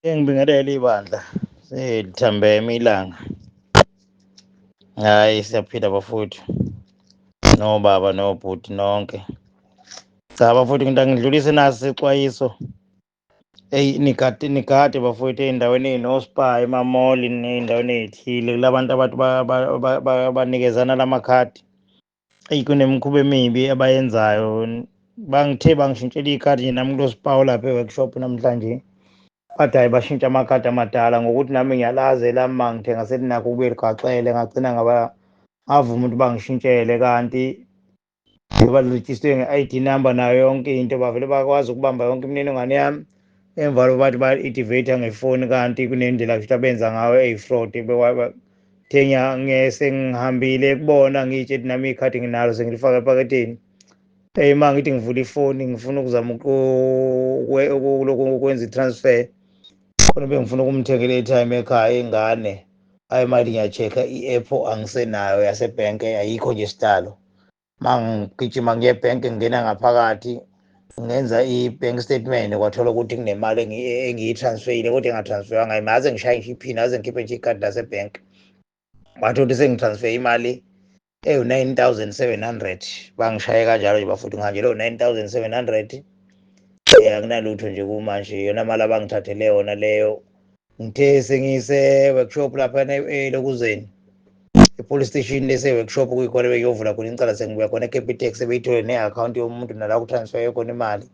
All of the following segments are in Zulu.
Ngibingelele ibandla selithambeme ilanga. Hhayi, siyaphila bafowethu, nobaba nobhuti nonke. Cha bafowethu, ngithi angidlulise nasi isixwayiso. Eyi, nigade nigade bafowethu ey'ndaweni ey'no-Spar, emamoli ney'ndaweni ey'thile kula bantu abantu banikezana la makhadi. Eyi, kunemikhuba emibi abayenzayo. Bangithe bangishintshela ikhadi nje nami kulo Spar olapha e-workshop namhlanje. Bathi hhayi, bashintsha amakhadi amadala ngokuthi nami ngiyalazi elami uma ngithenga selinakho ukubuye ligaxele, ngagcina ngaba ngavuma ukuthi bangishintshele kanti njengoba lirejistwe nge-ID number nayo yonke into, bavele bakwazi ukubamba yonke imininingwane yami. Emva lokho bathi ba-activate ngefoni, kanti kunendlela kusho abenza ngayo eyi-fraud. Thenga sengihambile kubona ngiyitshela nami ikhadi nginalo, sengilifaka ephaketheni. Eyi, uma ngithi ngivula ifoni ngifuna ukuzama lokhu ukwenza i-transfer khona, bengifuna ukumthengela i-airtime ekhaya ingane. Hayi, manje ngiya-check-a i-app, angisenayo yasebhenke, ayikho nje sidalo. Uma ngigijima ngiye ebhenke, ngingena ngaphakathi ngenza i-bank statement, kwathola ukuthi kunemali engiyi-transfer-ile kodwa enga-transfer-wanga. Ngaze ngishaye ngisho iphini, ngaze ngikhiphe nje ikhadi lasebhenki, kwathola ukuthi sengi-transfer imali ewu-9,700. Bangishaye kanjalo nje bafowethu, ngihanjelwe u-9,700. Akunalutho nje kumanje, iyona mali abangithathele yona leyo. Ngithe sengise-workshop laphana elokuzeni e-police station lese-workshop, kuyikhona bengiyovula khona icala, sengibuya khona e-Capitec, sebeyithole ne-akhawunti yomuntu nala ku-transfer khona imali.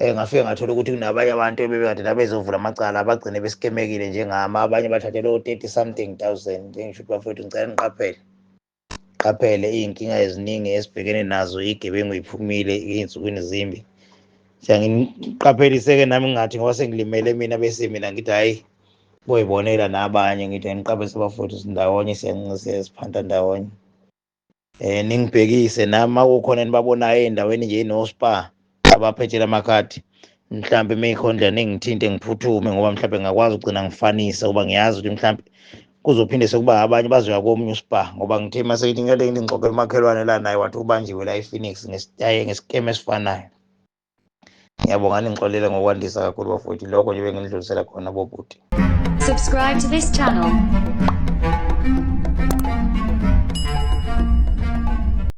Ngafike ngathola ukuthi kunabanye abantu ebebekade nabezovula amacala abagcine besikemekile njengami, abanye bathathelwe o-thirty something thousand. Ngisho ukuthi bafowethu, ngicela niqaphele, qaphele iy'nkinga eziningi esibhekene nazo, iy'gebengu y'phumile ey'nsukwini zimbi. Siyangiqaphelise-ke nami, ngingathi ngoba sengilimele mina, bese mina ngithi hhayi, boyibonela nabanye. Ngithi angiqaphise bafowethu, sindawonye, siyaphanta ndawonye. Ningibhekise nami uma kukhona enibabonayo ey'ndaweni nje ey'no-Spar abaphethe lamakhadi, mhlampe uma ikhona indlela ningithinte ngiphuthume, ngoba mhlampe ngingakwazi ukugcina ngifanise, ngoba ngiyazi ukuthi mhlampe kuzophinde sekuba abanye bazoya komunye uSpar. Ngoba ngithe uma sekithi ngeke ngixoxele umakhelwane la, naye wathi ubanjiwe la ePhoenix ngesikeme esifanayo. Ngiyabonga, ningixolele ngokwandisa kakhulu bafowethu, lokho nje bengidlulisela khona bobhuti. Subscribe to this channel.